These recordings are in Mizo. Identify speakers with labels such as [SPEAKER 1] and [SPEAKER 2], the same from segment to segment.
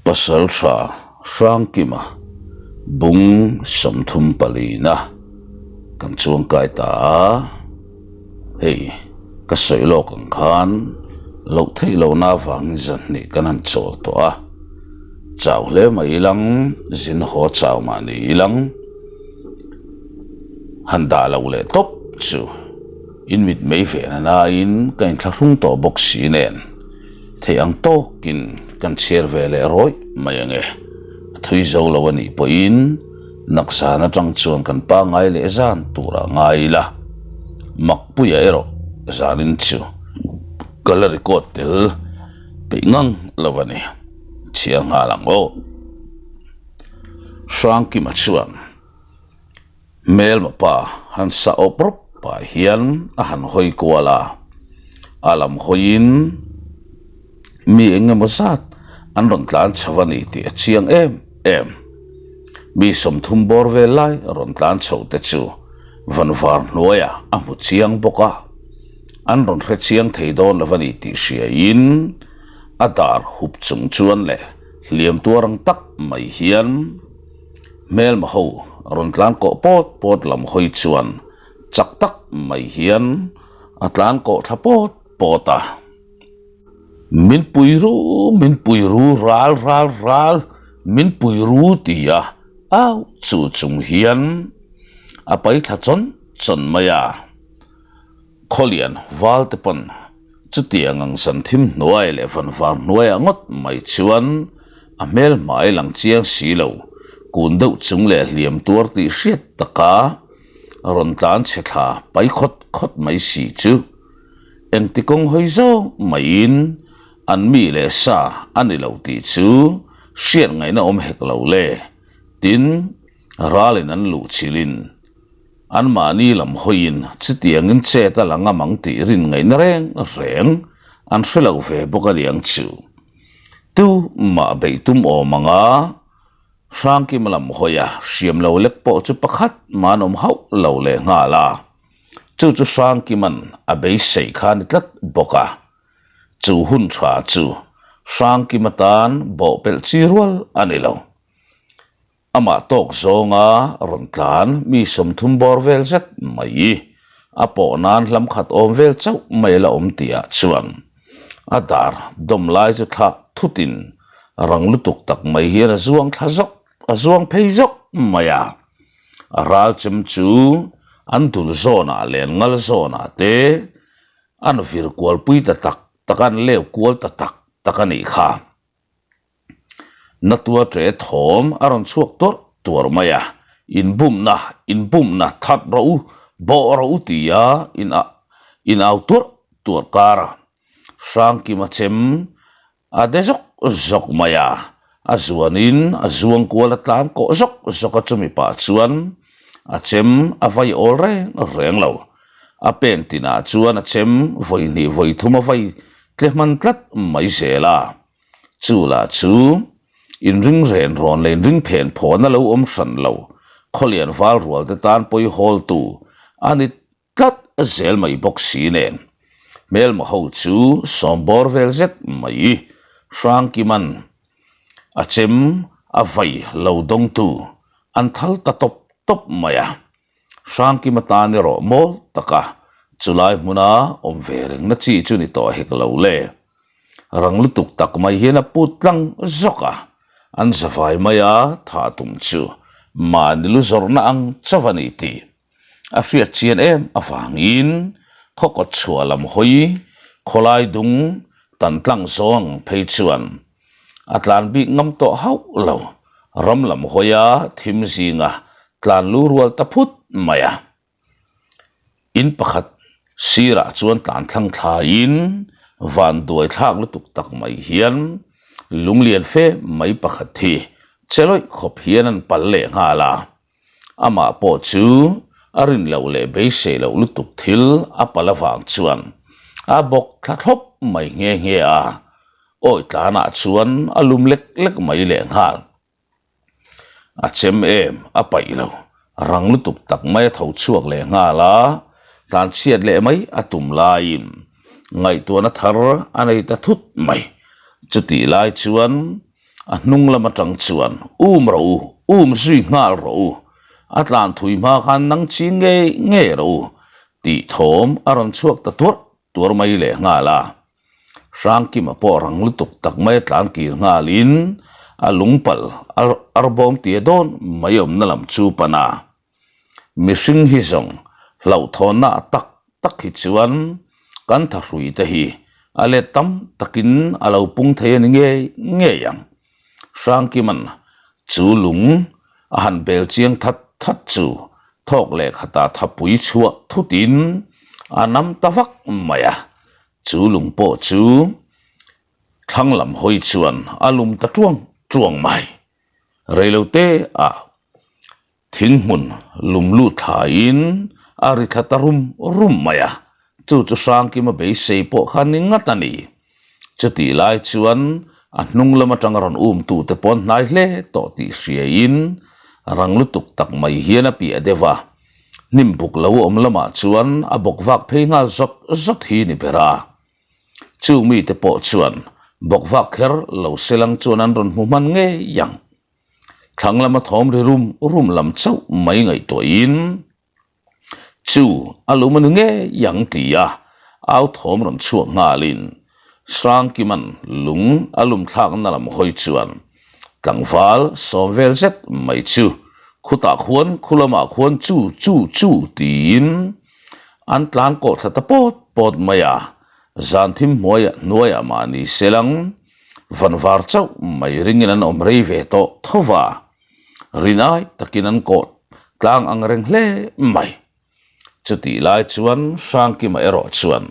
[SPEAKER 1] Pasaltha Hrangkima bung 34 na kan chuangkai ta a, hei ka sawi lawk ang khan loh theih lohna avangin zanhnih kan han chawl tawh a, chau hle mai ilang zin haw chau mah ni ilang han dah loh leh tawp chu in mit mei ve na nain ka inthlahrung tawh bawk si nen. Theih ang tawkin kan chhiar ve leh rawih mai ange. A thui zo lo a nih pawhin nakzan atang chuan kan pangngai leh zan turah ngai ila. Makpuia erawh zanin chu ka la record tel peih ngang lo a ni. Chhiar nghal ang aw. Hrangkima chuan Hmelma pa han sa awp rawp pah hian a han hawi kual a, a lam hawiin mi eng emaw zat an rawn tlan chho a ni tih a chiang em em. Mi 30 bawr vel lai rawn tlan chho te chu vanvar hnuaiah a hmu chiang bawk a, an rawn hre chiang thei dawn lo a ni tih hriain a dar hup chung chuan leh hliam tuar ang tak mai hian Hmelma ho rawn tlan kawh pawt pawt lam hawi chuan chak tak mai hian a tlan kawh thla pawt pawt a. Min pui ru, min pui ru, ral ral ral, min pui ru ti a au chu chung hian a pai thla chawn chawn mai a. Khawlian val te pawn chutiang ang zan thim hnuai leh van var hnuaiah ngawt mai chuan a hmel hmai lang chiang si lo, kun deuh chung leh hliam tuar tih hriat taka rawn tlan chhe thla pai khawt khawt mai si chu engti kawng hawi zawng maiin an mi leh sa a ni lo tih chu hriat ngaihna awm hek lo le, tin ralin an luh chilhin Anmahni lam hawiin chutiangin chet a la ngam ang tih rin ngaihna reng reng an hre lo ve bawk a niang chu. Tu mah beih tum awm ang a, Hrangkima lam hawia hriam lo lek pawh chu pakhat mah an awm hauh lo leh nghal a, chu chu Hrangkima'n a beisei kha a ni tlat bawk a. Chu hun tha chu Hrangkima tan bawhpelh chi rual a ni lo. Amah tawk zawnga rawn tlan mi 30 bawr vel zet mai a pawh nan hlam khat awm vel chauh mai la awm tihah chuan a dar dawm lai chu thlah thutin rang lutuk tak mai hian a zuang thla zawk a zuang phei zawk mai a. A ral chem chu an dul zawnah leh an ngal zawnah te an vir kualpui ta tak tak a, an leu kual ta tak tak a nih kha. Natua ṭe thawm a rawn chhuak tuarh tuarh mai a, Inbumna, inbumna, that rawh u, bawh rawh u tia in a in au tuarh tuarh kar a. Hrangkima chem a de zawk zawk mai a, a zuanin a zuang kual a tlan kawh zawk zawk a chumi pah chuan a chem a vai awl reng reng lo. A pen tinah chuan a chem vawi hnih vawi thum a vai tle hman tlat mai zel a. Chu lah chu inring ren rawn leh inring phen phawn a lo awm hran lo, khawlian val rual te tan pawi hawl tu a ni tlat zel mai bawk si nen. Hmelma ho chu sawm bawr vel zet mai Hrangkiman a chem a vai lo dawng tu an thal ta tawp tawp mai a. Hrangkima tan erawh mawl taka chulai hmuna awm ve rengna chi chu ni tawh hek lo le. Rang lutuk tak mai hian a put tlang zawk a, an zavai mai a thah tum chu mahni lu zawrhna ang chauh a ni tih a hriat chian em avangin khaw kawt chhuah lam hawi khawlai dung tan tlang zawng phei chuan a tlan bik ngam tawh hauh lo, ram lam hawia thim zinga tlan lu rual ta phut mai a. In pakhat sirah chuan tlan thlang thlaiin van duai thlak lutuk tak mai hian lunglian fe mai pakhat hi che lawih khawp hian an pal leh nghal a. Amah pawh chu a rin loh leh beisei loh lutuk thil a pal avang chuan a bawk thla thlawp mai nghe nghe a, awi tlanah chuan a lum lek lek mai leh nghal. A chem em a paih lo, rang lutuk tak mai a tho chhuak leh nghal a, tlan chhiat leh mai a tum laiin ngaihtuahna thar a nei ta thut mai. Chutih lai chuan. A hnung lam atang chuan, Um rawh u, um zui nghal rawh u, a tlan thui hma khan nang chi ngei ngei rawh u, tih thawm a rawn chhuak ta tuarh tuar mai leh nghal a. Hrangkima pawh rang lutuk tak mai a tlan kir nghalin a lungpal arbawm tia dawn mai awmna lam chu pan a. Mihring hi zawng hlauhthawnna a tak tak hi chuan kan thahrui te hi a let tam takin a lo pung thei a ni ngei ngei ang. Hrangkima'n chu lung a han bel chiang that that chu thawk leh khatah thapui chhuah thutin a nam ta vak mai a, chu lung pawh chu thlang lam hawi chuan a lum ta tuang tuang mai. Reilote ah Thing hmun lum lut thlaiin a ri thla ta rum rum mai a, chu chu Hrangkima beisei pawh kha ni ngat a ni. Chutih lai chuan a hnung lam atanga rawn umtute pawh an hnai hle tawh tih hriain rang lutuk tak mai hian a piah deuh a, hnim buk lo awm lamah chuan a bawk vak phei nghal zawt zawt hi ni ber a. Chung mite pawh chuan bawk vak kher lo selang chuan an rawn hmu hman ngei ang. Thlang lama thawm ri rum rum lam chauh mai ngaihtuahin chu a lum a ni ngei ang ti a au thawm rawn chhuak nghalin Hrangkima'n lung a lum thlakna lam hawi chuan tlangval sawm vel zet mai chu khutah khuan khu lamah khuan chu chu chu tiin an tlan kawh thla ta pawt pawt mai a, zan thim hmuaiah hnuaiah mahni selang Vanvar chauh mai ringin an awm rei ve tawh tho va, rinai takin an kawh tlang ang reng hle mai. Chutih lai chuan Hrangkima erawh chuan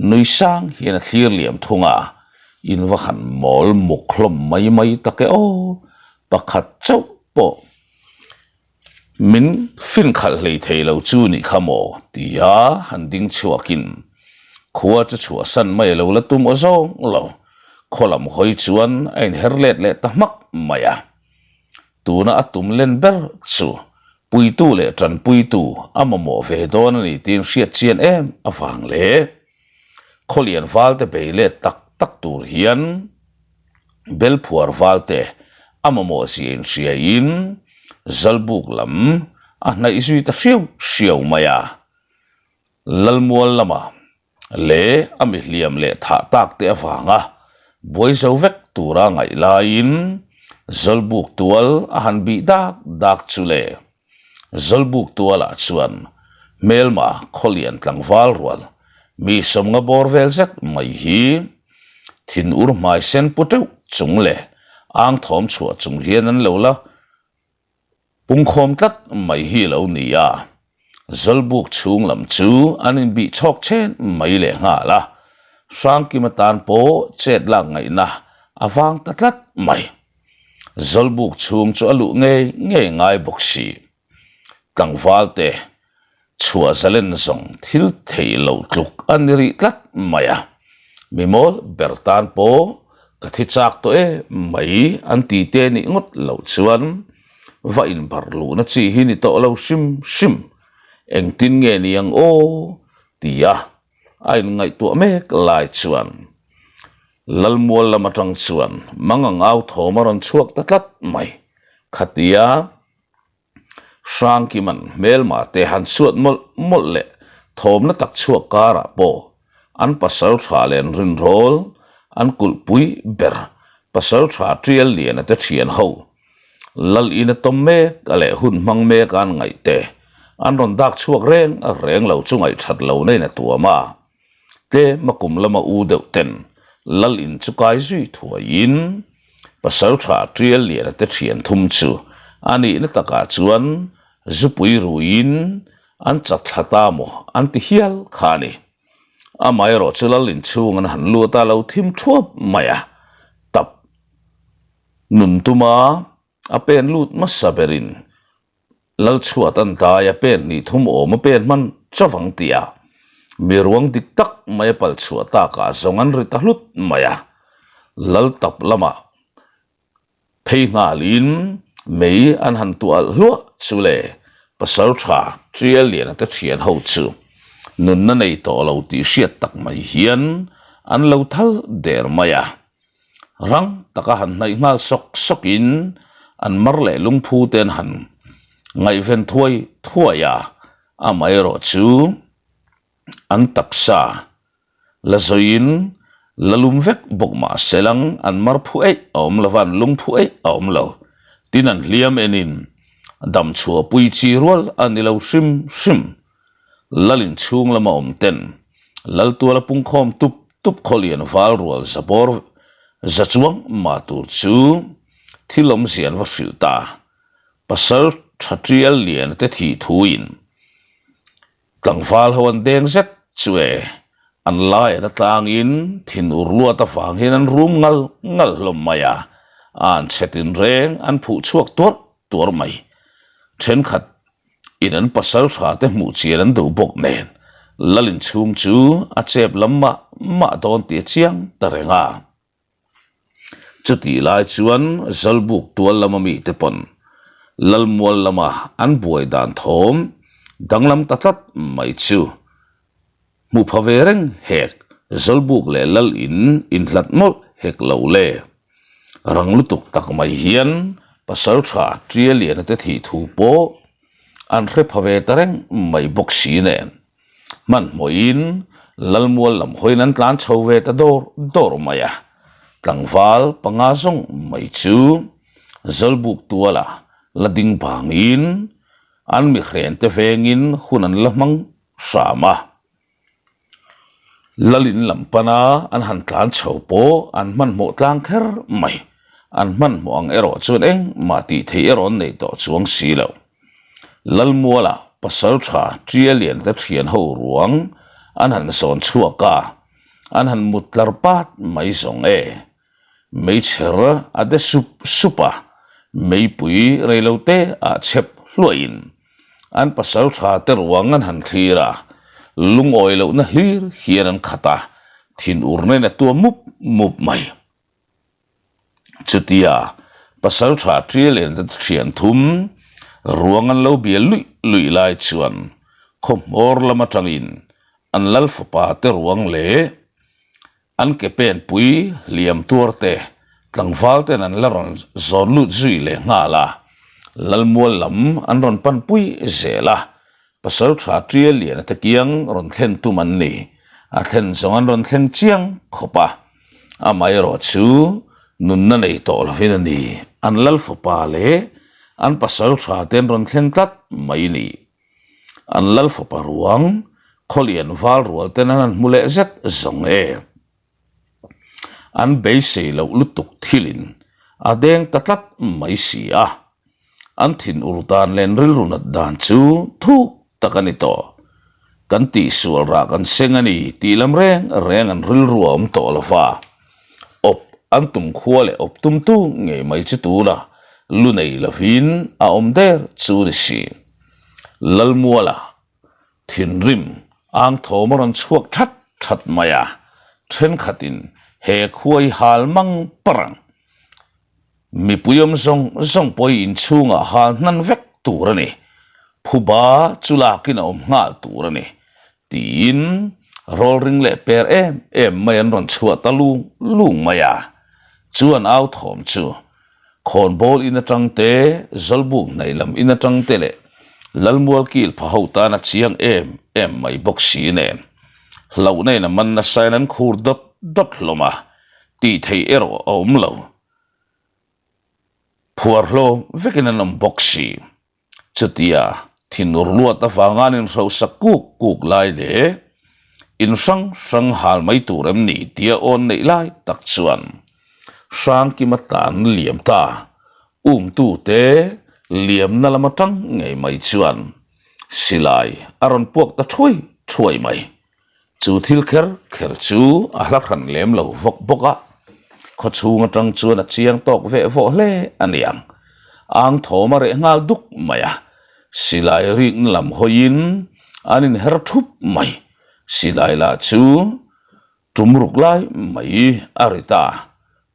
[SPEAKER 1] nui sang hian a thlir liam thung a, in va han mawl muk hlawm mai mai tak e aw, pakhat chauh pawh Min fin khalh hlei thei lo chu nih kha maw? tia han ding chhuakin khua chu chhuahsan mai a lo la tum aw zawng lo. Khaw lam hawi chuan a inher let leh ta hmak mai a. Tuna a tum len ber chu puitu leh tanpuitu a mamawh ve dawn a ni tiin hriat chian em avang leh khawlian valte bei let tak tak tur hian Belphuar valte a mamawh zia inhriaiin Zalbuk lam a hnaih zui ta hriau hriau mai a. Lalmual lama leh a mihliam leh thah tak te avanga buai zo vek tura ngaih laiin Zawlbuk tual a han bih dak dak chu le. Zawlbuk tualah chuan hmelma khawlian tlangval rual mi sawmnga bawr vel zet mai hi Thin ur hmai sen pu teuh chung leh ang thawm chhuah chung hian an lo la pungkhawm tlat mai hi lo ni a, Zawlbuk chhung lam chu an inbih chhawk chen mai leh nghal a, Hrangkim atan pawh chet lak ngaihna a vang ta tlat mai. Zawlbuk chhung chu a luh ngei ngei ngai bawk si. Tlangval te chhuah zalen zawng thil theih loh tluk a ni rih tlat mai a, mi mawl ber tan pawh ka thi chak tawh e mai an ti te nih ngawt loh chuan va inbarh luhna chi hi ni tawh lo hrim hrim, engtin nge ni ang aw tia a inngaihtuah mek lai chuan Lalmual lam atang chuan mangang au thawm a rawn chhuak ta tlat mai, khatia Hrangkima'n hmelma te han chhuat mawlh mawlh leh thawmna tak chhuak karah pawh an pasal tha leh an rinrawl an kulhpui ber pasal tha Tial Liana te thian ho Lal ina tawm mek a leh hun hmang mek a an ngaih te an rawn dak chhuak reng reng lo chu ngaihthat lo na in a tuam a. Tlem a kum lama u deuh ten Lal in chu kai zui thuaiin Pasaltha Tial Liana te thian thum chu a nihna takah chuan zupui ruiin an chat thla ta maw an ti hial kha a ni. Amaherawh chu Lal in chhung an han lut a lo thim thuap mai a, tap nun tuma a pen lut hmasa berin Lalchhuat an dai a pen hnih thum awm a pen hman chauh ang tia mi ruang dik tak mai a pal chhuah takah zawng an ri ta hlut mai a. Laltap lamah phei nghalin mei an han tuah alh hluah chu le Pasaltha Trial Liana te thian ho chu nunna nei tawh lo tih hriat tak mai hian an lo thal der mai a. Rang taka han hnaih nghal sawk sawkin an mar leh lungphu te an han ngaihven thuai thuai a, amaherawhchu an taksa la zawiin la lum vek bawk mah se lang an mar phu eih a awm lo va, an lung phu eih a awm lo. Tin an hliam enin dam chhuah pui chi rual a ni lo hrim hrim. Lalin chhung lama awm ten Laltuala pungkhawm tup tup khawlian val rual za bawr za chuang mah tur chu thil awmzia an va hrilh ta. Pasal tha tial lian te thih thuin Tlangval ho an deng zet chu e, an lai an atlangin thin ur luat avang hian an rum ngal ngal hlawm mai a, a an chhe tinreng an phuh chhuak tuar tuar mai. Thenkhat in an pasal tha te hmuh chian an duh bawk nen Lalin chhung chu a chep lam mah mah dawn tih a chiang ta reng a. Chutih lai chuan Zalbuk tual lama mite pawn Lalmual lama an buai dan thawm danglam ta tlat mai chu hmu pha ve reng hek Zalbuk leh Lal in inhlat mawlh hek lo le. Rang lutuk tak mai hian Pasaltha Ṭialiana te thih thu pawh an hre pha ve ta reng mai bawk si nen. Hmanhmawhin Lalmual lam hawiin an tlan chho ve ta dawr dawr mai a, tlangval panga zawng mai chu Zawlbuk tuala la ding vangin an mihrente vengin hun an la hmang hram a. Lalin lam pana an han tlan chho pawh an hmanhmawh tlang kher mai, an hmanhmawh ang erawh chuan engmah tih theih erawh an nei tawh chuang si lo. Lalmuala pasal tha Ṭialian te ṭhian ho ruang an han zawn chhuak a, an han mut tlar pat mai zawng e. Meichher a de sup sup a, meipui reilo te ah chhep hluahin an pasal tha te ruang an han thlir a, lungawi lohna hlir hian an khat a, thinur nen a tuam mup mup mai. Chutia pasal tha Ṭialian te thian thum ruang an lo bia luih luih lai chuan khaw hmawr lam atangin an lal fapa te ruang leh an ke penpui hliam tuar te tlangval ten an la rawn zawn lut zui leh nghal a, Lalmual lam an rawn panpui zel a. Pasal tha ṭial lian te kiang rawn thlen tum an ni. A thlen zawng an rawn thleng chiang khawp a. Amaherawh chu nunna nei tawh lovin a ni. An lal fapa leh an pasal tha te an rawn thleng tlat mai ni. An lal fapa ruang khawlian val rual ten an han hmu leh zet zawng e. An beisei loh lutuk thilin a deng ta tlat mai si a. An thin ur dan leh an rilru nat dan chu thuk tak a ni tawh. Kan tihsual rah kan seng a ni tih lam reng reng an rilru a awm tawh lo va. Awp an tum khua leh awp tumtu ngei mai chu tunah lu nei lovin a awm der chu ni si. Lalmuala Thinrim ang thawm a rawn chhuak that that mai a, thenkhatin he khua hi hal mang par ang. Mipui awm zawng zawng pawh hi inchhungah hal hnan vek tur a ni, phuba chu lakin a awm nghal tur a ni, tiin rawlring leh per em em mai an rawn chhuah ta lung lung mai a, chu an au thawm chu Khawnbawl in atang te, Zawlbuk hnaih lam in atang te leh Lalmual kil pha ho tan a chiang em em mai bawk si nen hlauhna in a man nasa in an khur dawt dawt hlawm a, tih theih erawh a awm lo. Phuar hlawm vekin an awm bawk si. Chutia thinur luat avanga an inhrohsak kuk kuk lai leh in hrang hrang hal mai tur em ni tia awn neih lai tak chuan Hrangkima tan liam ta umtute liamna lam atang ngei mai chuan silai a rawn puak ta thuai thuai mai. Chu thil kher kher chu a hla hran lem lo vawk bawk a, khaw chhung atang chuan a chiang tawk veh vawh hle a niang. Ang thawm a reh nghal duk mai a, silai rikna lam hawiin an inher thup mai. Silai lah chu tum ruk lai mai a ri ta,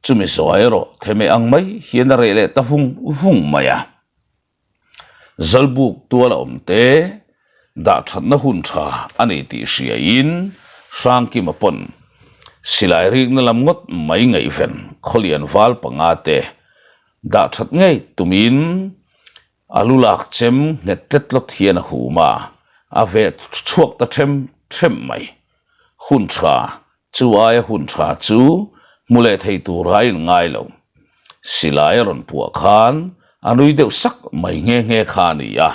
[SPEAKER 1] chumi zawh erawh theme ang mai hian a reh leh ta vung vung mai a. Zalbuk tual a awm te dah thatna hun tha a ni tih hriain Hrangkima pawn. Silai rikna lam ngawt mai ngaihven khawlian val panga te dah that ngei tumin a lu lak chem nghet tlet tlawt hian a hum a, a veh chhuak ta them them mai. Hun tha Chu aia hun tha chu hmu leh thei tur a inngai lo. Silai a rawn puah khan a nui deuh sak mai nghe nghe kha a ni a,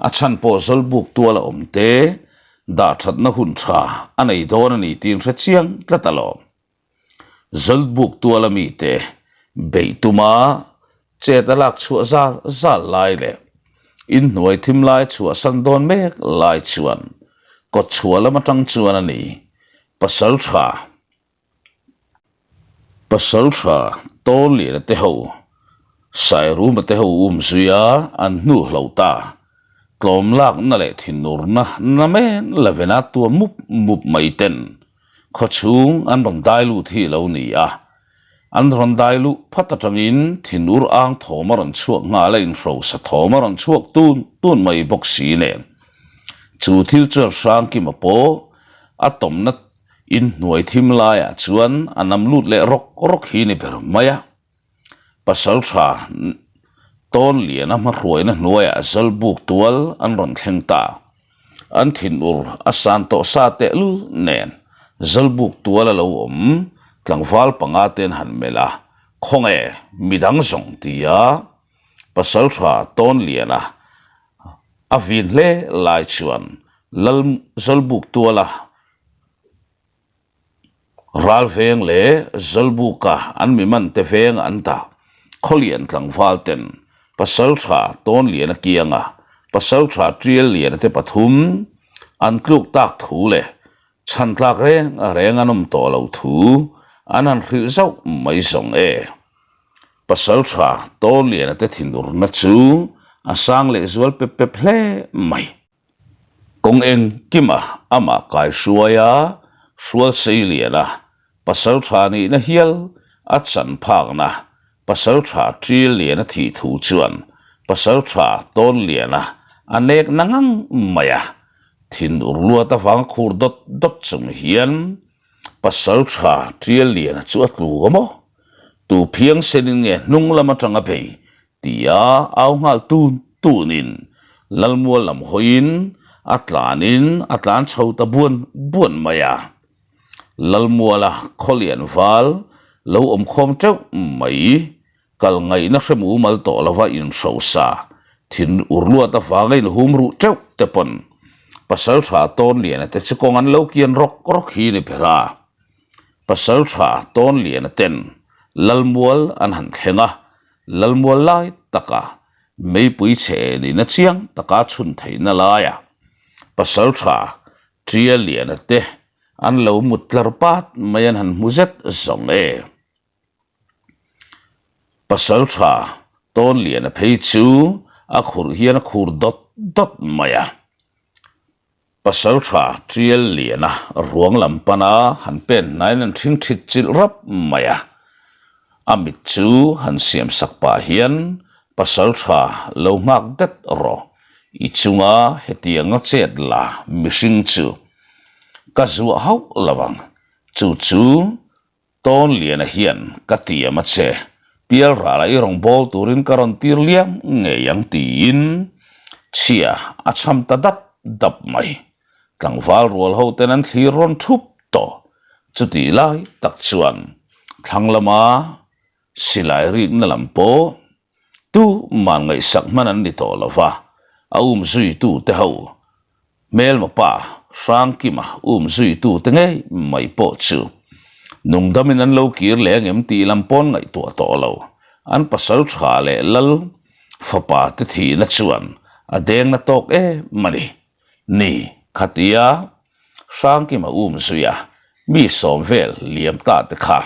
[SPEAKER 1] a chhan pawh Zawlbuk tual a awm te, dah thatna hun tha a nei dawn a ni tiin hre chiang tlat alawm. Zawlbuk tual a mite beih tuma chet a lak chhuah zal zal lai leh inhnuai thim lai chhuahsan dawn mek lai chuan kawtchhuah lam atang chuan a ni. Pasal tha Pasal tha Tawnliana te ho Sairuma te ho um zui a an hnu hlo ta. Tlawm lakna leh thinurna na men lovena tua mup mup mai ten khawchhung an rawn dai lut hi a lo ni a. An rawn dai luh phat atangin thinur ang thawm a rawn chhuak nghal a inhrosa thawm a rawn chhuak tun tun mai bawk si nen. Chu thil chuan Hrangkima pawh a tawmna inhnuai thim laiah chuan a nam lut leh rawk rawk hi ni ber mai a. Pasaltha Tawnliana hmahruaina hnuaiah Zawlbuk tual an rawn thleng ta. An thinur a san tawh sa tehlul nen Zawlbuk tual a lo awm tlangval panga te an han melh a, Khawnge midang zawng tia Pasaltha Tawnliana a vin hle lai chuan Lal Zawlbuk tuala Ral veng leh Zawlbuka an mi man te veng an dah. Khawlian tlangval ten Pasaltha Tawnliana kianga Pasaltha Tialliana te pathum an tluk tak thu leh chhan tlak reng reng an awm tawh lo thu an han hrilh zauh mai zawng e. Pasaltha Tawnliana te thinurna chu a sang lehzual pep pep hle mai. Kawng engkima amah kai hruai a, hrual sei lian a, pasal tha nihna hial a chan phakna pasal tha ṭil lian a thih thu chuan pasal tha tawn lian a a nek na ngang mai a, thinur luat avang khur dawt dawt chung hian pasal tha ṭil lian a chu a tlu a maw? Tu phiang senin nge hnung lam atanga bei Tia au nghal tun tunin Lalmual lam hawiin a tlanin a tlan chho ta buan buan mai a. Lalmuala khawlian val lo awm khawm teuh mai, kal ngaihna hre mumal tawh lova inhrosa thin ur luat avanga inhum ruh teuh te pawn Pasaltha Tawnliana te chu kawng an lo kian rawk rawk hi ni ber a. Pasaltha Tawnliana ten Lalmual an han thleng a, Lalmual lai taka meipui chhe enina chiang taka chhun theihna laiah Pasaltha Tialiana te an lo mut tlar pat mai an han hmu zet zawng e. Pasaltha Tawnliana phei chu a khurh hian a khur dawt dawt mai a. Pasaltha Tial Liana ruang lam pana han pen hnaiin an thing thit chilh rap mai a, a mit chu han siam sak pah hian Pasaltha lo nghak det rawh, i chunga hetianga chet la mihring chu ka zuah hauh lo ang, chu chu Tawnliana hian ka tiam a che, Pialrala i rawn bawl turin ka rawn tir liam ngei ang tiin chhia a cham ta dap dap mai. Tlangval rual ho ten an thlir rawn thup tawh. Chutih lai tak chuan thlang lama silai rikna lam pawh Tu man ngaihsak hman an ni tawh lo va, a um zuitute ho hmelma pa Hrangkima um zuitute ngei mai pawh chu nungdamin an lo kir leh angem tih lam pawn ngaihtuah tawh lo. An pasal tha leh lal fapa te thihna chuan a dengna tawk em a ni. Ni, khatia Hrangkima um zuia mi sawm vel liam ta te kha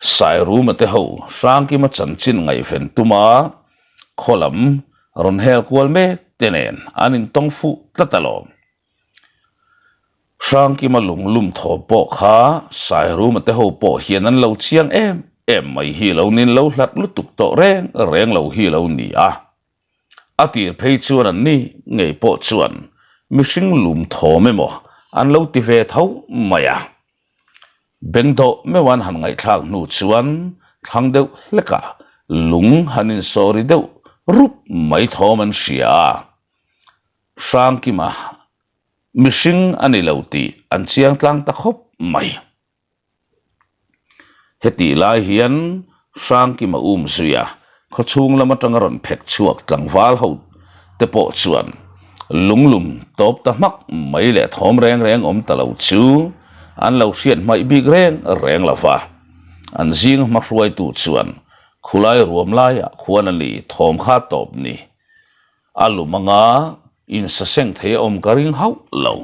[SPEAKER 1] Sairuma te ho Hrangkima chanchin ngaihven tuma khaw lam rawn hel kual mek te nen an intawng fuh tlat alawm. Hrangkima lunglum thaw pawh kha Sairuma te ho pawh hian an lo chiang em em mai hi lo nin lo hlat lutuk tawh reng reng lo hi lo ni a. A tir phei chuan an ni ngei pawh chuan mihring lum thawm emaw an lo ti ve tho mai a. Bengdawh meuh an han ngaihthlak hnu chuan thlang deuh hlekah lung han insawri deuh rup mai thawm an hria a. Hrangkima mihring a ni lo tih an chiang tlang ta khawp mai. Hetih lai hian Hrangkima um zui a, khawchhung lam atanga rawn phek chhuak tlangval ho te pawh chuan lunglum tawp ta hmak mai leh thawm reng reng awm ta lo chu an lo hriat hmaih bik reng reng lo va. An zing hma hruaitu chuan khulai ruam laiah khuan a ni thawm kha tawp ni. A lum anga insaseng thei a awm ka ring hauh lo.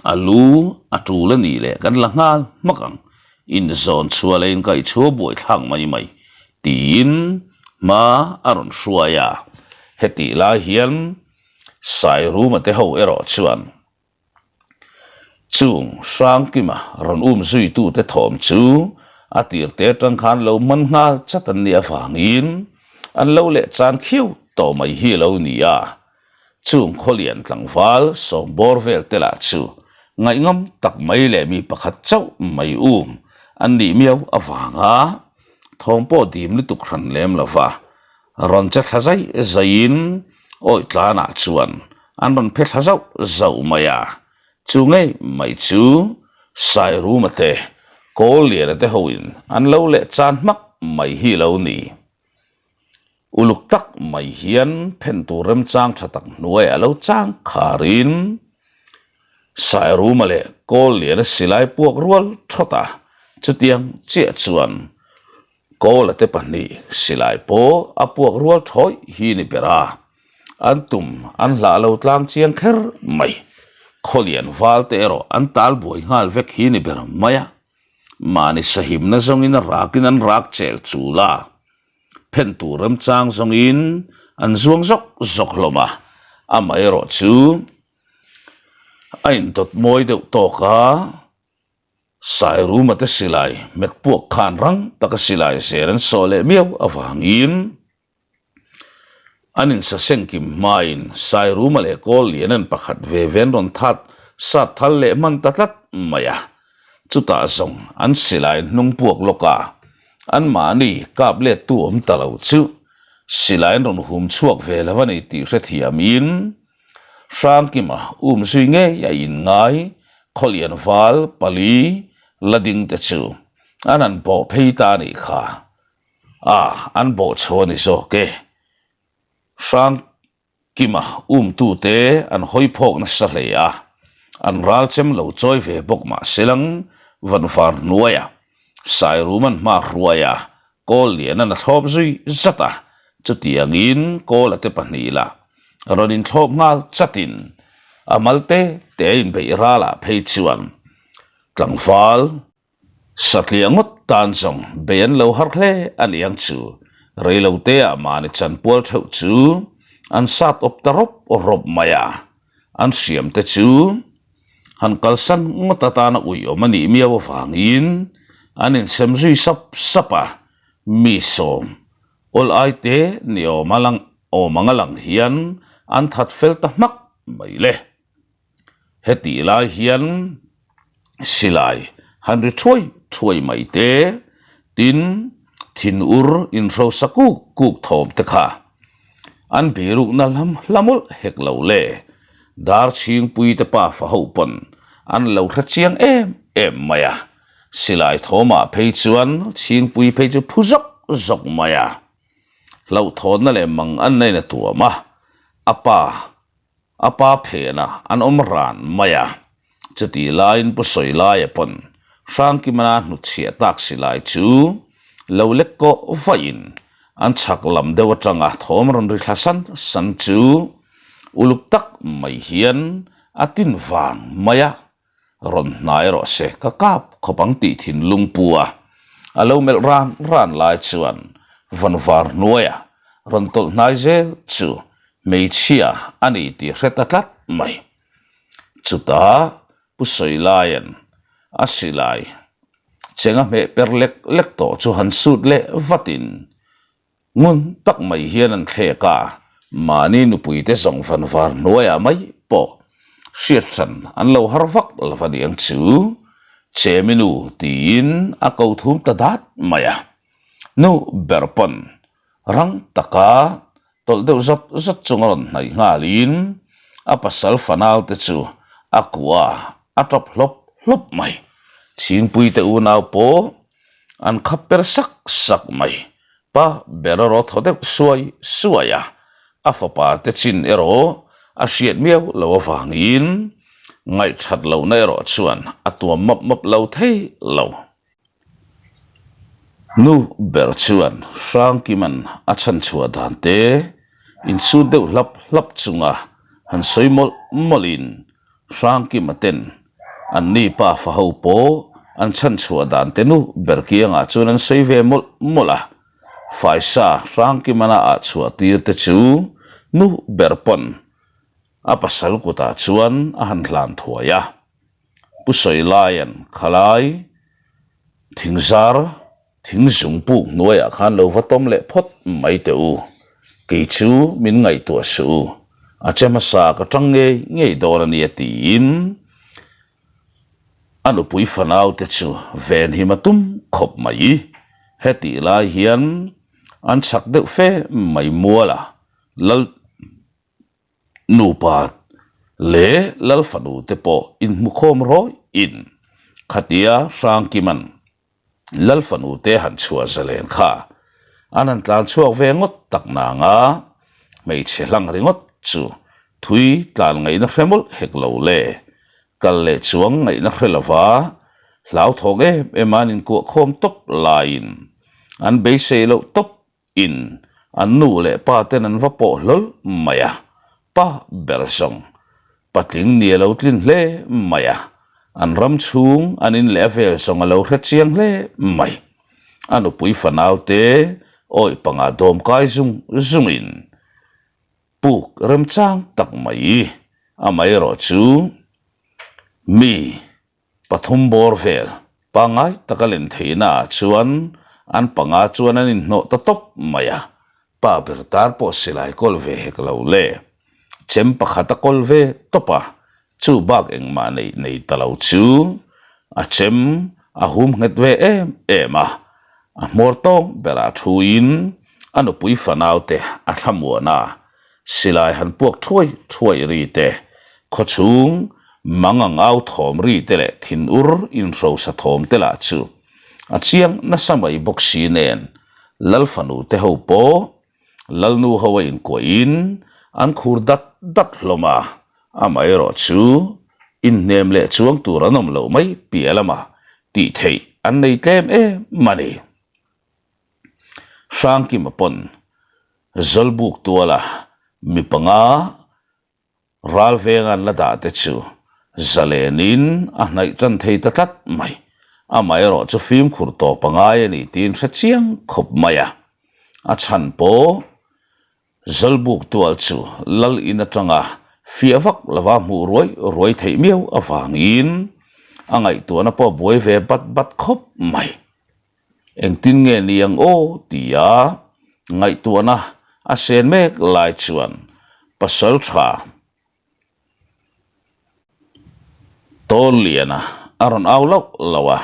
[SPEAKER 1] A lu a tul a nih leh kan la nghal hmak ang, inzawn chhuah leh inkaihchhuah buaithlak mai mai tiin hma a rawn hruai a. Hetih lai hian Sairuma te ho erawh chuan chung Hrangkima rawn um zuitute thawm chu a tirte atang khan lo man nghal chat an nih avangin an lo leh chan khiau tawh mai hi a lo ni a. Chung khawlian tlangval sawmbawr vel te lah chu ngaihngam tak mai leh mi pakhat chauh mai um an nih miau avanga thawm pawh dim lutuk hran lem lo va, rawn che thla zai zaiin awi tlanah chuan an rawn phe thla zauh zauh mai a. Chu ngei mai chu Sairuma te, Kawlliana te hoin an lo leh chan hmak mai hi lo ni. Uluk tak mai hian phen tur remchang tha tak hnuaiah lo chang kharin Sairuma leh Kawlliana silai puak rual thawt a, chutiang chiah chuan Kawla te pahnih silai pawh a puak rual thawih hi ni ber a, an tum an hlah lo tlang chiang kher mai. Khawlian val te erawh an tal buai nghal vek hi ni ber mai a, mahni sahimna zawngin a rakin an rak chel chul a. Phen tur remchang zawngin an zuang zawk zawk hlawm a, amaherawh chu a indawt mawi deuh tawk a, Sairuma te silai hmet puak khan rang taka silai zel an sawh leh miau avangin An insaseng kim hmain Sairuma leh Kawllian an pakhat ve ve an rawn that sat thal leh hman ta tlat mai a. Chutah zawng an silai hnung puak lawk a, anmahni kap lettu awm ta lo chu silai an rawn hum chhuak ve lo a ni tih hrethiamin Hrangkima um zui ngei a inngai Khawlian val pali la ding te chu an han bawh phei ta a nih kha. A, an bawh chho a ni zawk e. Hrangkima umtute an hawi phawk nasa hle a, an ral chem lo chawi ve bawk mah selang vanvar hnuaiah Sairuman hma hruai a, kawl lianan a thlawp zui zat a, chutiangin kawla te pahnih lah rawn inthlawp nghal chatin a mal te te a inbeih ralah phei chuan tlangval Satliah ngawt tan zawng bei an lo har hle a ni ang chu. Reiloteah mahni chanpual theuh chu an sat awp ta rawp rawp mai a, an hriamte chu han kalsan ngawt atana uiawm a nih miau avangin an insem zui sap sap a, mi sawm awl aite ni awm a lang awm anga lang hian an that fel ta hmak mai le. Hetih lai hian silai han ri thuai thuai mai te, tin thinur inhrosa kuk kuk thawm te kha an birukna lam hla mawlh hek lo le, dar chhingpui te pafa ho pawn an lo hre chiang em em mai a, silai thawmah phei chuan chhingpui phei chu phu zawk zawk mai a, hlauhthawnna leh mang an neina tuam a, a pa A pa phenah an awm ran mai a, chutih laiin Pu Sawilaia pawn Hrangkimana hnutchhiah tak si lai chu lo lek kawh vahin an chhak lam deuh atanga thawm rawn ri thla san san chu uluk tak mai hian a tin vang mai a. Rawn hnai rawh se, ka kap khawp ang tih thinlung pu a, a lo melh ran ran lai chuan vanvar hnuaia rawn tawlh hnai zel chu hmeichhia a ni tih hre ta tlat mai. Chutah Pu Sawilaia'n a silai cheng a hmeh per lek lek tawh chu han sut leh vatin Ngun tak mai hian an thlek a, mahni nupuite zawng vanvar hnuaiah mai pawh hriat hran an lo har vak lo a niang chu. Chemi nu tiin a ko thum ta dat mai a. Nu ber pawn rang taka tawlh deuh zawt zawt chung a rawn hnaih nghalin a pasal fanau te chu a kuah a tawp hlawp hlawp mai. Chhingpui te unau pawh an khap per sak sak mai. Pa ber erawh thaw deuh suai suai a, a fapa te chin erawh a hriat miau lo avangin ngaihthat lohna erawh chuan a tuam map map lo thei lo. Nu ber chuan Hrangkima'n a chhanchhuah dan te insut deuh hlap hlap chunga han sawi mawlh mawlhin Hrangkima ten an ni pa fa ho pawh an chhanchhuah dan te nu ber kiangah chuan an sawi ve mawlh mawlh a, Faisa Hrangkimana ah chhuah tir te chu nu ber pawn a pasal kutah chuan a han hlan thuai a. Pu Sawilaia'n khalai thingzar thingzung puk hnuaiah khan lo va tawm leh phawt mai teh u, kei chu min ngaihtuah suh u, a che hmasa ka tang ngei ngei dawn a nia tiin a nupui fanaute chu venhim a tum khawp mai. Hetih lai hian an chak deuh fe mai muala lal. Nupa leh Lal fanu te pawh inhmukhawm rawihin khatia Hrangkima'n Lal fanu te han chhuah zalen kha an han tlan chhuak ve ngawt tak nanga hmeichhe hlang ringawt chu thui tlan ngaihna hre mawlh hek lo le, kal leh chuang ngaihna hre lova hlauthawng em em an inkuahkhawm tawp laiin an beisei loh tawp In an nu leh pa ten an va pawh hlawl mai a, pa ber zawng patling ni a lo tlin hle mai a, an ram chhung an in leh a vel zawng a lo hre chiang hle mai. A nupui fanau te awih panga dawm kai zung zungin puk remchang tak mai amaherawh chu mi Pathum bawr vel pangngai taka len theihna ah chuan an panga chuan an inhnawh ta tawp mai a, pa ber tan pawh silai kawl ve hek lo le. Chem pakhat a kawl ve tawp a, chu bak engmah neih nei ta lo chu a chem a hum nghet ve em em a, a hmawr tawng berah thuin a nupui fanaute a thlamuan a, Silai han puak thuai thuai ri te, khawchhung mang ang au thawm ri te leh thinur inhrosa thawm te lah chu a chiang nasa mai bawk si nen Lal fanu te ho pawh Lalnu ho a inkuahin an khur dat dat hlawm a, amaherawh chu inhnem leh chuang tur an awm loh mai piah lamah tih theih an nei tlem em a ni. Hrangkima pawn Zawlbuk tuala mi panga ral venga an la dah te chu zalenin a hnaih tan thei ta tlat mai. Amaherawh chu fimkhur tawp a ngai a ni tiin hre chiang khawp mai a. A chhan pawh Zawlbuk tual chu lal in atanga fiah vak lova hmuh ruai ruai theih miau avangin a ngaihtuahna pawh a buai ve bat bat khawp mai. Engtin nge ni ang aw? tia ngaihtuahna a sen mek lai chuan pasal tha Tawnliana a rawn au lauh lauh a,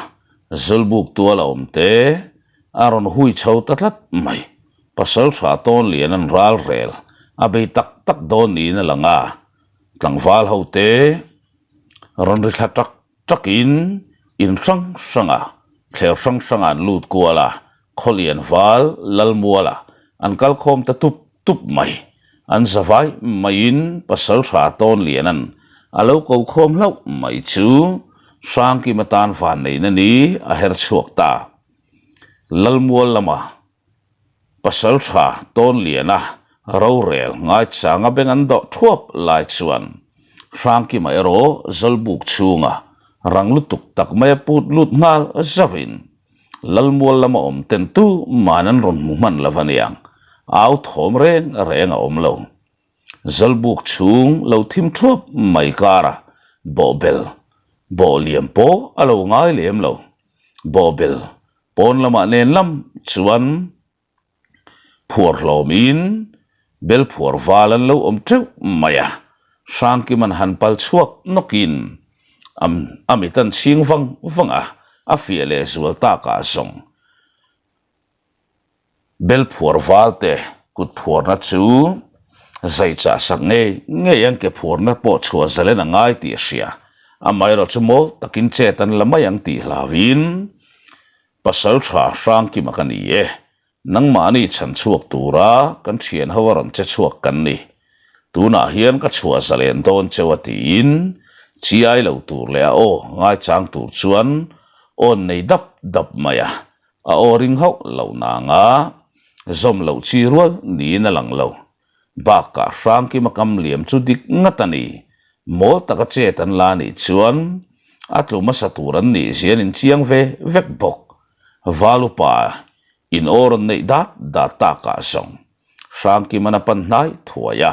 [SPEAKER 1] Zulbuk tual a awm te a rawn hui chho ta tlat mai. Pasal tha Tawnliana'n ral rel a bei tak tak dawn niin a lang a, tlangval ho te rawn ri thla tak Takin in hrang hranga thler hrang hranga an lut kual a, Khawlian val Lalmuala an kal khawm ta tup tup mai. An zavai maiin Pasaltha Tawnliana'n a lo ko khawm hlauh mai chu Hrangkima tan vanneihna ni a her chhuak ta. Lalmual lama Pasaltha Tawnliana rorel ngaichanga beng an dawh thuap lai chuan Hrangkima erawh Zawlbuk chhunga rang lutuk tak maia put lut nghal zauhin Lalmual lama awm ten tu man an rawn hmu hman lo aniang, au thawm reng reng a awm lo. Zawlbuk chhung lo thim thuap mai karah bawhbel bawh liam pawh a lo ngai lem lo. Bawhbel Pawn lamah nen lam chuan phuar hlawmin bel phuar val an lo awm teuh mai a, Hrangkima'n han pal chhuak nawkin A mit an chhing vang vang a, a fiah leh zual takah zawng. Bel phuar val te kut phuarna chu zai chah sak ngei ngei an ke phuarna pawh chhuah zalen a ngai tih a hria. Amaherawh chu mawl takin chet an la mai ang tih hlauhin pasal tha Hrangkima ka ni e. Nangmahni chhan chhuak tura kan thian ho a rawn che chhuak kan ni. Tunah hian ka chhuah zalen dawn cheu a tiin chiai lo tur leh a aw ngaichang tur chuan awn nei dap dap mai a. A aw ring hauh lo nanga zawm loh chi rual niin a lang lo. Bakah Hrangkima kam liam chu dik ngat a ni. Mawl taka chet an la nih chuan a tlu hmasa tur an nih zian inchiang ve vek bawk. Valupa in aw rawn neih dat dat takah zawng Hrangkiman a pan hnai thuai a.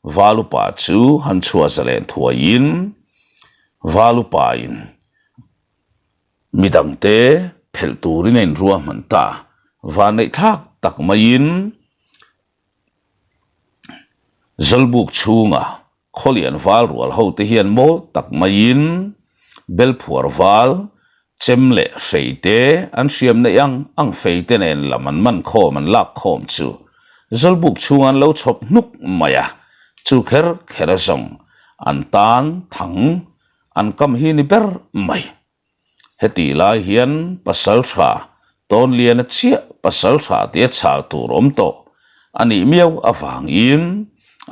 [SPEAKER 1] Valupa chu han chhuah zalen thuaiin Valupa in Midangte phelh turin a inruahman ta. Vanneih thlak tak maiin Zawlbuk chhunga khawlian val rual hote hian mawl tak maiin Belphuar val, chem leh hrei te an hriam neih ang ang fei te nen lam an man khawm an lak khawm chu Zawlbuk chhunga an lo chhawp hnuk mai a, chu kher kher a zawng an tan thang An kam hi ni ber mai. Hetih lai hian pasal tha Tawnliana chiah pasal tha tia chhal tur awm tawh a nih miau avangin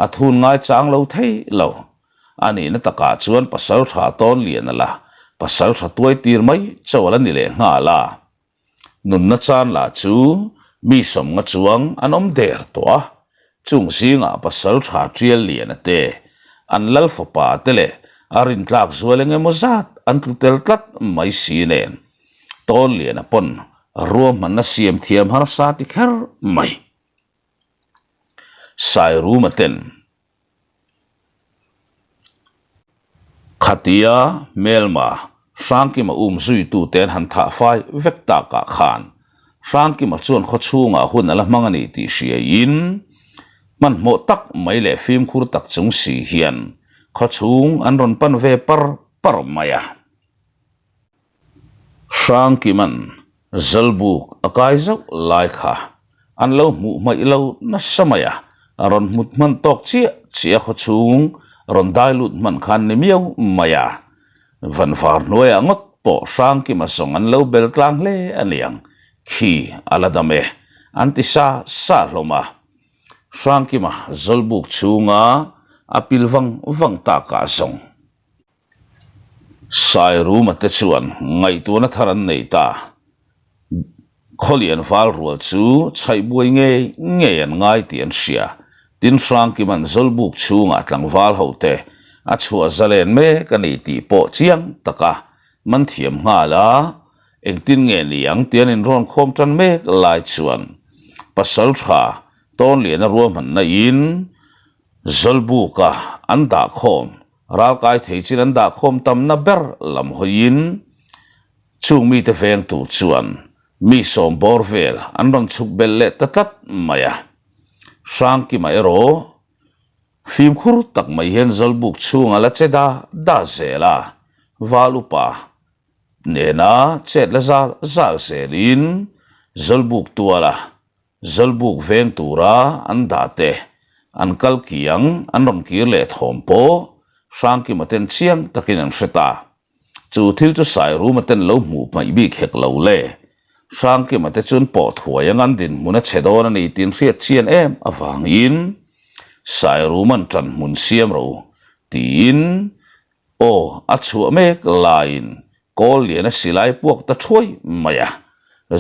[SPEAKER 1] a thun ngai chang lo thei lo. A nihna takah chuan pasal tha Tawnliana la pasal tha tuai tir mai chauh a la ni leh nghal a. Nunna chan lah chu mi sawmnga chuang an awm der tawh a, chung zingah pasal tha Tial Liana te, an lal fapa te leh a rintlak zual eng emaw zat an tlu tel tlat mai si nen Tawn Liana pawn ruahmanna siam thiam harsa ti kher mai. Sairuma ten Khatia hmelma Hrangkima um zuitute an han thah fai vek takah khan Hrangkima chuan khawchhungah hun a la hmang a ni tih hriaiin hmanhmawh tak mai leh fimkhur tak chung si hian khawchhung an rawn pan ve par par mai a. Hrangkima'n Zawlbuk a kai zauh lai kha an lo hmuh hmaih lo nasa mai a, a rawn hmut hman tawk chiah chiah a khawchhung rawn dai lut hman khan ni miau mai a. Vanvar hnuaiah ngawt pawh Hrangkima zawng an lo bel tlang hle a niang, khi a la dam e, an ti sa sa hlawm a. Hrangkima Zawlbuk chhunga a pil vang vang takah zawng. Sairuma te chuan ngaihtuahna thar an nei ta. Khawlian val rual chu chhaih buai ngei ngei an ngai tih an hria. Tin Hrangkima'n Zawlbuk chhungah tlangval ho te a chhuah zalen mek a ni tih pawh chiang taka man thiam nghal a, engtin nge ni ang tih an inrawn khawm tan mek lai chuan Pasaltha Tawnliana ruahmanna in Zawlbuka an dah khawm Ralkai thei chin an dah khawm tamna ber lam hawiin chung mite vengtu chuan mi sawm bawr vel an rawn chhuk belh leh ta tlat mai a. Hrangkima erawh fimkhur tak mai hian Zawlbuk chhunga la che da da zel a, Val upa nena chet la zal zal zelin Zawlbuk tuala Zawlbuk veng tura an dah te, an kal kiang an rawn kir leh thawm pawh Hrangkima ten chiang takin an hre ta. Chu thil chu Sairuma ten lo hmuh hmaih bik hek lo le. Hrangkima te chuan pawh thuai anga an dinhmun a chhe dawn a ni tih an hriat chian em avangin Sairuma'n ṭan hmun siam ro tiin aw a chhuah mek laiin kawl lian a silai puak ta thuai mai a,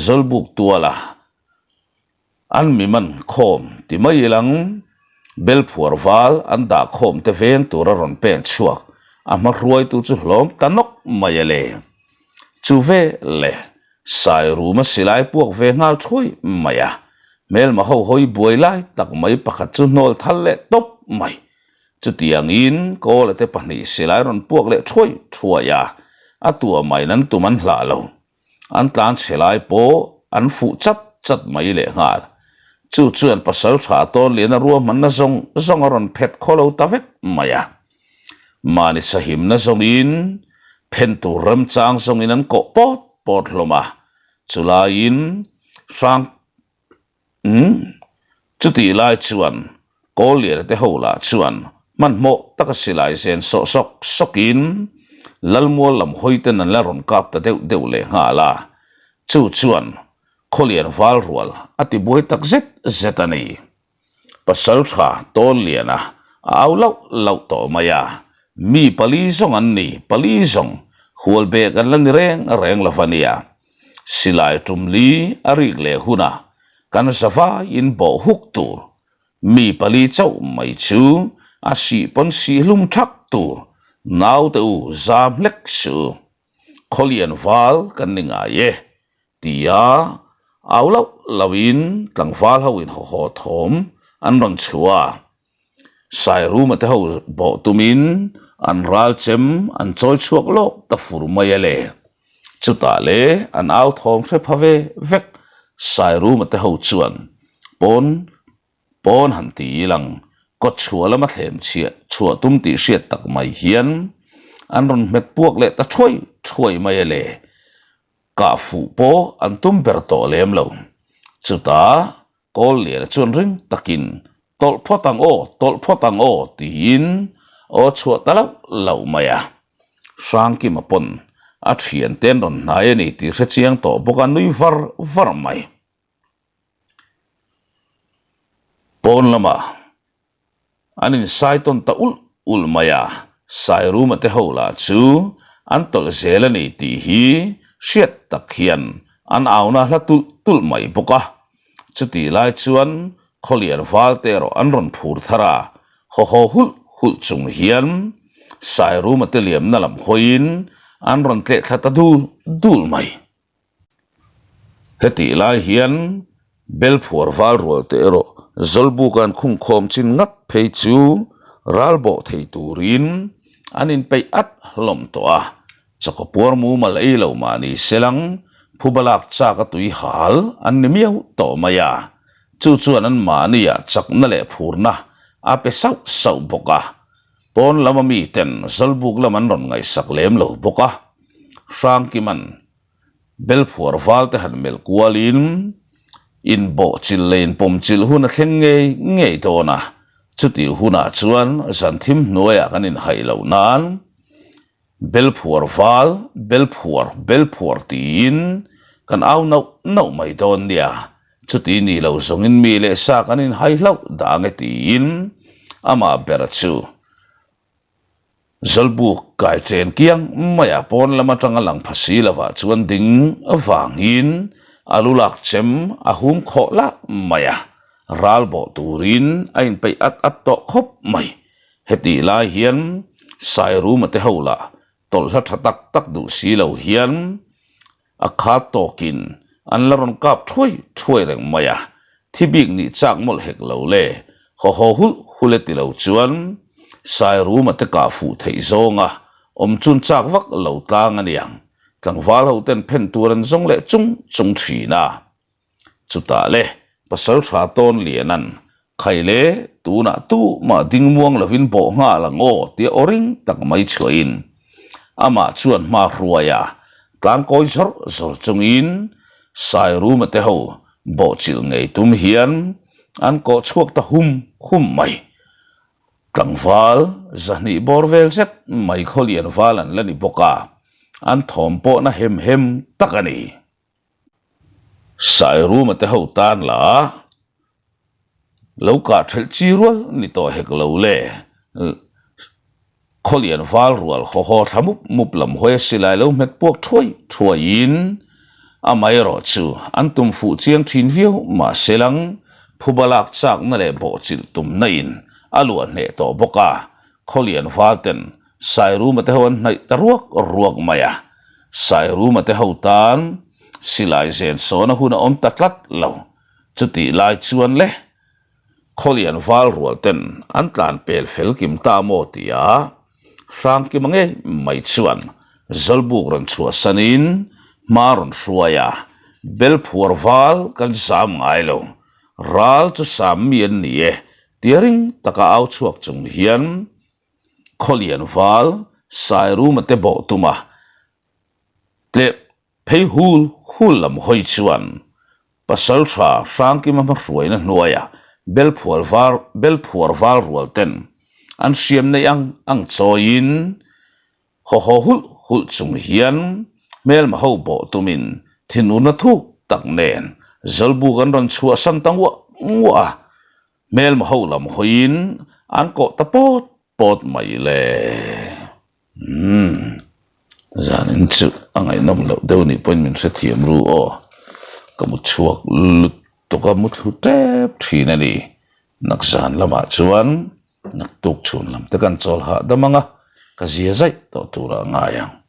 [SPEAKER 1] Zawlbuk tuala An mi man khawm ti mai ilang Belphuar val an dah khawm te veng tur a rawn pen chhuak a hma hruaitu chu hlawm ta nawk mai a le. Chu ve le Sairuma silai puak ve nghal thuai mai a, hmelma ho hawi buai lai tak mai pakhat chu hnawl thal leh tawp mai. Chutiangin Kawla te pahnih silai rawn puak leh thuai thuai a, a tua maiin an tum an hlah lo. An tlan chhe lai pawh an fuh chat chat mai leh nghal. Chu chuan pasal tha Tawnliana ruahmanna zawng zawng a rawn phet khaw lo ta vek mai a. Mahni sahimna zawngin. Phen tur remchang zawngin an kawh pawt pawt hlawm a, chulaiin hrang umm chutih lai chuan Kawlliana te ho lah chuan hmanhmawh taka silai zen sawh sawk sawkin Lalmual lam hawi ten an la rawn kap ta deuh deuh leh nghal a, chu chuan Khawlian val rual a ti buai tak zet zet a ni. Pasaltha Tawnliana a au lauh lauh tawh mai a, mi pali zawng an ni, pali zawng, hual bek an la ni reng reng lo va nia. Silai tum li a rik leh hunah kan zavaiin bawh huk tur, mi pali chauh mai chu a sih pawn sih hlum thak tur, naute u zam hlek suh u, Khawlian val kan ni ngai e. Tia au loh lohin tlangval ho in hawhaw thawm an rawn chhuah a, Sairuma te ho bawh tumin an ral chem an chawi chhuak lawk ta fur mai a le. Chutah le an au thawm hre pha ve vek Sairuma te ho chuan pawn Pawn han ti ilang, kawt chhuah lama thlem chhiah chhuah tum tih hriat tak mai hian an rawn hmet puak leh ta thuai thuai mai a le. Kah fuh pawh an tum ber tawh lem lo. Chutah Kawlliana chuan ring takin, Tawlh phawt ang aw, tawlh phawt ang aw tiin aw chhuah ta lauh lauh mai a. Hrangkima pawn a thiante an rawn hnai a ni tih hre chiang tawh bawk a nui var var mai. Pawn lamah an insai tawn ta ulh ulh mai a, Sairuma te ho lah chu an tawlh zel a ni tih hi hriat tak hian an auna hla tulh tulh mai bawk a. Chutih lai chuan Khawlian val te erawh an rawn phur thar a, haw haw hulh hulh chung hian Sairuma te liamna lam hawiin an rawn tleh thla ta dul dul mai. Hetih lai hian Belphuar val rual te erawh Zawlbuk an khungkhawm chin ngat phei chu ral bawh thei turin an inpeih at hlawm tawh a, chawkapuar mumal ei lo mah ni selang phuba lak chak a tui hal an ni miau tawh mai a, chu chuan an mahniah chakna leh phurna a pe sauh sauh bawk a. Pawn lama miten Zawlbuk lam an rawn ngaihsak lem lo bawk a, Hrangkiman Belphuar val te han melh kualin inbawhchilh leh inpawmchilh hun a thleng ngei ngei dawn a, chutih hunah chuan zan thim hnuaiah kan inhaih loh nan Belphuar val, Belphuar, Belphuar tiin kan au nauh nauh mai dawn nia, chuti ni lo zawngin mi leh sa kan inhai hlauh dah ange tiin amah ber chu Zawlbuk kai chen kiang maiah pawn lam atanga lang pha si lovah chuan ding vangin a lu lak chem a hum khawh lah mai a, ral bawh turin a inpeih at at tawh khawp mai. Hetih lai hian Sairuma te ho lah tawlh hla tha tak tak duh si lo hian A khat tawkin an la rawn kap thuai thuai reng mai a, thi bik nih chak mawlh hek lo le, haw haw hulh hulh e ti lo chuan Sairuma te kah fuh theih zawnga awm chun chak vak lo tlang a niang, tlangval ho ten phen tur an zawng leh chung chung thin a. Chutah le Pasaltha tawn lianan Khai le, tunah tumah ding muang lovin bawh nghal ang aw tia aw ring tak mai chhuahin amah chuan hma hruai a, tlangkawi zawr zawr chungin Sairuma te ho bawhchilh ngei tum hian an kawh chhuak ta hum hum mai. Tlangval zahnih bawr vel zet mai khawlian val an la ni bawk a, an thawm pawhna hem hem tak a ni. Sairuma te ho tan la lo kah thelh chi rual ni tawh hek lo le. Khawlian val rual haw haw thla mup mup lam hawi a silai lo hmet puak thuai thuai in amaherawh chu an tum fuh chiang thin viau mahse lang phuba lak chakna leh bawhchilh tumna in a luah hneh tawh bawk a, Khawlian val ten Sairuma te ho an hnaih ta ruak ruak mai a, Sairuma te ho tan silai zen sawna hun a awm ta tlat lo. Chutih lai chuan le, Khawlian val rual ten an tlan pel fel kim ta maw tia Hrangkima ngei mai chuan Zawlbuk rawn chhuahsanin hma rawn hruai a, Belphuar val kan zam ngai lo, ral chu sam mi an ni e tia ring taka au chhuak chung hian Khawlian val Sairuma te bawh tum a. Tleh phei hul hul lam hawi chuan Pasalṭha Hrangkima hmahruaina hnuaiah Belphual var Belphuar val rual ten an hriam neih ang ang chawiin haw haw hulh hulh chung hian hmelma ho bawh tumin thinurna thuk tak nen Zawlbuk an rawn chhuahsan ta nguah nguah a, hmelma ho lam hawiin an kawh ta pawt pawt mai le. Umm zanin chu a ngaihnawm loh deuh nih pawhin min hrethiam ru aw, ka mu chhuak lutuk a mu thlu tep thin a ni. Nak zan lamah chuan naktuk chhun lam te kan chawl hahdam ang a, ka zia zaih tawh turah a ngai ang.